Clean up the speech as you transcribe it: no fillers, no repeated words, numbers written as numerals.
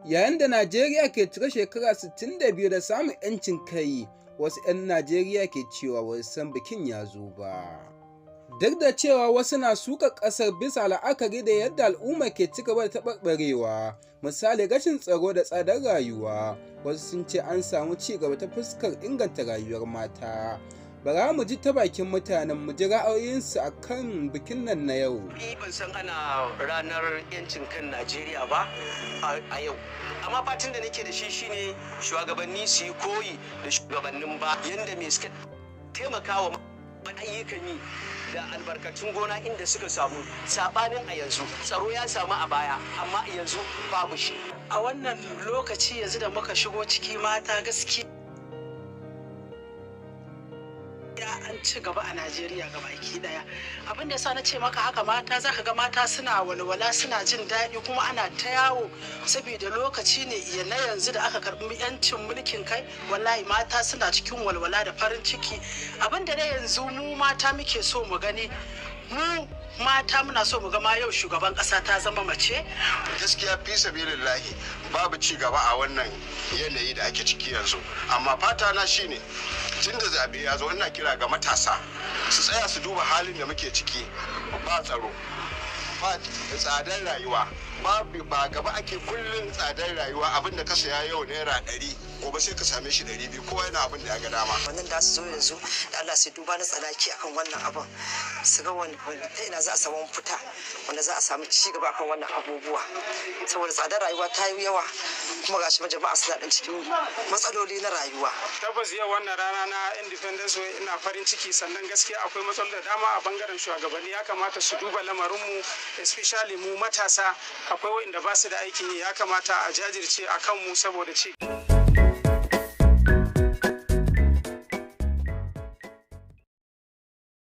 Yayin da Najeriya ke cika shekara 62 da samun 'yancin kai, wasu 'yan Najeriya ke cewa ba su san bikin ya zo ba. Duk da cewa wasu na suka ƙasar bisa la'akari da yadda al'umma ke ci gaba da taɓarɓarewa, misali rashin tsaro da tsadar rayuwa, wasu sun ce an samu ci gaba ta fuskar inganta rayuwar mata. Bara mu ji ta bakin mutanen, mu ji ra'ayoyinsu a kan bikin nan na yau. Ni ban san ana ranar 'yancin kan Najeriya ba a yau. Amma fatan da nake da shi shine shugabanni su yi koyi da shugabannin ba yanda me suka taimaka wa ayyukan yi da albarkatun gona inda suka samu, sabanin a yanzu. Tsaro ya samu a baya, amma yanzu babu shi. A wannan lokaci yanzu da muka shigo ciki, mata gaskiya an ci gaba a Najeriya ga baki daya. Abin da yasa na ce maka haka, mata zaka ga mata suna walwala, suna jin daɗi, kuma ana ta yawo saboda lokaci ne na yanzu da aka karɓi yancin mulkin kai. Wallahi mata suna cikin walwala da farin ciki. Abin da na yanzu mu mata muke so mu gani, mu mata muna so mu ga ma yau shugaban ƙasa ta zama mace. Gaskiya, fi sabilillahi, babu ci gaba a wannan yanayi da ake ciki yanzu. Amma fata na shine, tun da zabe ya zo, ina kira ga matasa su tsaya su duba halin da muke ciki. Ba tsaro, ba tsadar rayuwa, babu ba gaba ake. Kullum tsadar rayuwa. Abin da ka saya yau ₦100, gobe sai ka same shi 200. Kowa yana abin da ya ga dama. Wannan da su zo yanzu, da Allah su duba na tsanaki akan wannan abin, su ga wani ta ina za a samu fita wanda za a samu ci gaba akan wannan abubuwa, saboda tsadar rayuwa ta yi yawa, kuma gashi jama'a suna ɗan cikin matsaloli na rayuwa. Tabbas, yau wannan rana na Independence Day ina farin ciki. Sannan gaskiya akwai matsaloli da dama a bangaren shugabanni. Ya kamata su duba lamarinmu, especially mu matasa. Akwai waɗanda ba su da aikin yi, ya kamata a jajirce a kanmu saboda ci